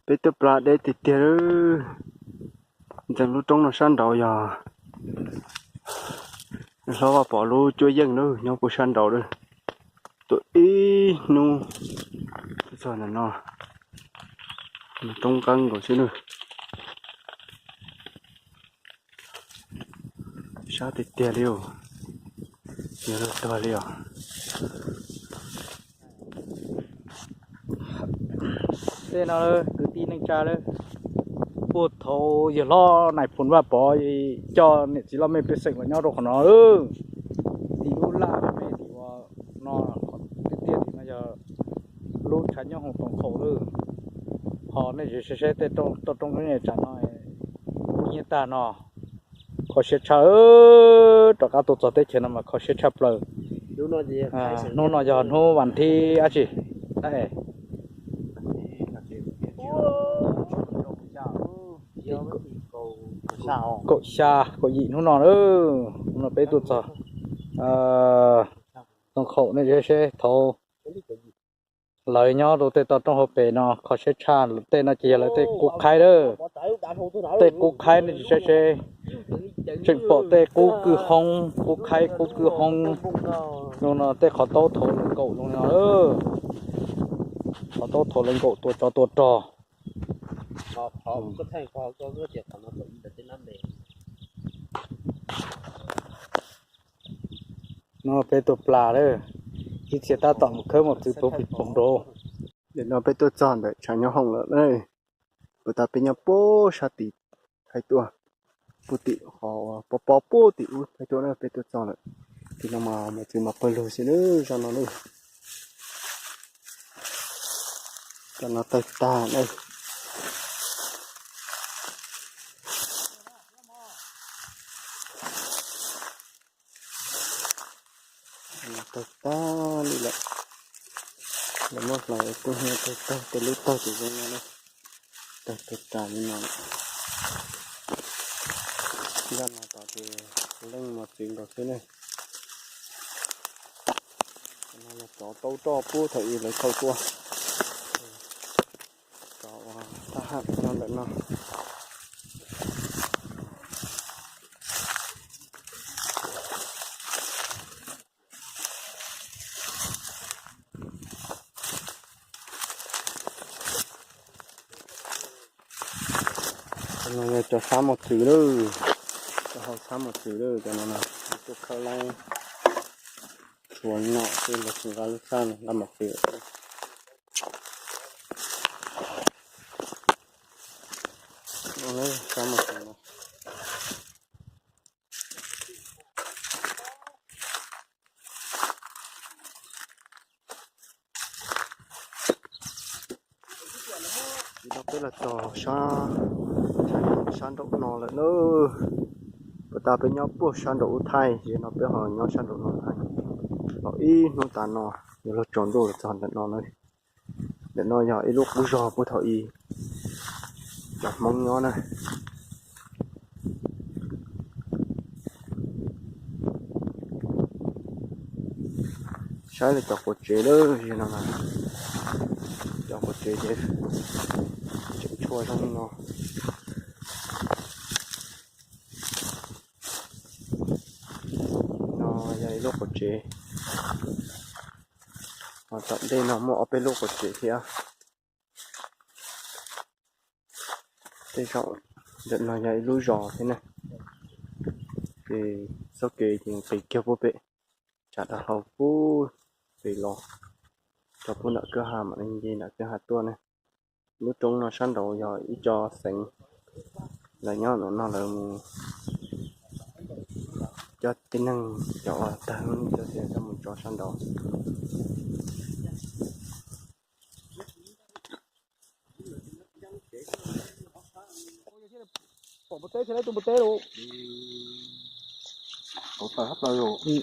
Peb tuaj plas deb tiag tiag lawm. Ntxeev lub roob no sab nraud yog hlob Vaj Pov lub cuab yeej lawm, nyob puag sab nraud lawm. Tuaj ib hnub txog ntawm no, roob nqeeb nkaus xwb na. Sab tiag tiag li os, yog lawv tuag li os. Tej no kwv tij neej tsa lawm, puag thaum yawg hlob Nais Phoo Vaj Pov coj niam txiv loj mej pej xeem los nyob rau qhov no lawm. Tim lub laj me tim uas no, tiaj tiaj tim no yog lub tshav nyob hoom Toom Khaum lawm. Ho nej saib saib tej toj roob tsam no, kub hnyiab tag no. Kho siab tshaj, rov qab tuaj txog teb chaws no mas kho siab tshaj plaws. Hnub no yog hnub vas thib dab tsi? Kaum xya, kaum yim hnub no, hnub no peb tuaj txog Toom Khaum, nej saib seb thaum lawv nyob rau tej toj roob hauv pes no kho siab tshaj, tej no ces yog lawv tej qub qhaib lawm. Tej qub qhaib nej tsis saib seb tseem pom tej qub kwj hoob, qub qhaib qub kwj hoob. Zoo no tej qhov taub thaum lawv nkaum zoo no, qhov taub thaum lawv nkaum tua tsov tua rog. No peb tuaj plas lawm, ib txhia tab tom mus khawb mos txwv puag pis poom nraud. Nim no peb tuaj txog ntawm tshav nyob hoom lawm na. Puag ta peb nyob puag sab tid thaij tuaj, puag tim qhov pob pob puag tim ub thaij tuaj na, peb tuaj txog lawm. Tim no mas mos txwv mas pawg lug xwb na, zaj no na. Zaj no tawg tag na. Tawg tag li lawm. Lawv muab hlawv kub hnyiab tawg tag, tej lub tawg ces zoo no na. Tawg tag tas li no. Zaj no tod ces leej mos txwv nkaus xwb ne. No yog tsov taub roj puag thaum ub lawv thauj tuaj. Tsov uas thab ham nyob ntawm no. Cov no yog cov sab mos txwv lawm, cov hau sab mos txwv lawm, cov no na, tuaj khawb laib tshuav nom xwb, lawv tsis nqa lub tshaj nqa mos txwv. Sab mos txwv no. Nim no peb los txog sab, sab nraum no lawm na. Puag ta peb nyob puag sab nraum ub thaij, ces no peb ho nyob sab nraum no thaij. Los ib hnub tas no yuav luag tsaus ntuj los txog ntawm no na. Ntawm no yog ib lub qub zog puag thaum ub cov Hmoob nyob na. Saib lawv cov quav tsev lawm, no cov quav tsev ces tseem tshuaj zoo li no. No yog ib lub quav tsev, ho tom ntej no muaj ob peb lub quav tsev thiab. Tej zaum ntawm no yog ib lub zos thiab na. Ces txoj kev ces qis kiag puag pem, tsam rau hauv puag pem los, rau puag nram kwj ha mam li nce nram kwj ha tuaj na. Lub roob no sab nraud yog ib co xeev, lawv nyob no lawv mus coj tib neeg cov uas tag lub neej coj mus tso sab nraud.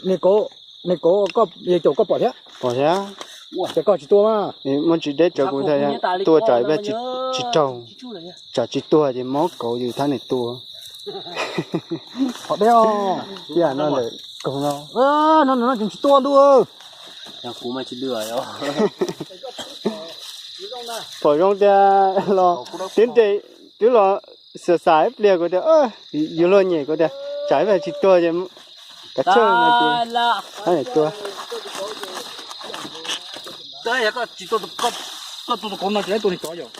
Nws kauv, nws kauv, yawg caum koj pom thiab? Pom thiab. Ces koj tsis tua mas. Muaj tsis deb tsawv kuv tua tsam ib pliag tsis raug, tsam tsis tuag ces mob kauv yus thab nws tua. Qhov deb os. Ib yam no lawm kaug no. No no no tsis tua ntuj. Kuv mas tsis dua. Pom zoo tiag los twb nres, twb los xav xav ib pliag kuv tias yuav luag nyem kuv tias tsam ib pliag tsis tuag ces kav tsawj no ces hab nyem tuag. Koj tua tus kauv no tsis tua tus kauv yom.